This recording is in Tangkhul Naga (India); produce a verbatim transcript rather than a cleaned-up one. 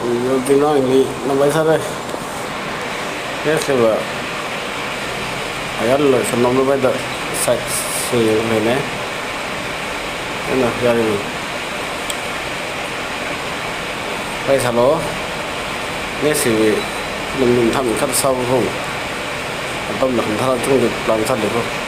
Yo, tinang ni nambai sāra. Yes, va. Ayar lo, sa nom lo bai da side sui ne. Ena, yari ni. Bai sālo. Nesi vi. Lum lum tham khat sāu hung. Atam la kham thara chung de plan sāli ko.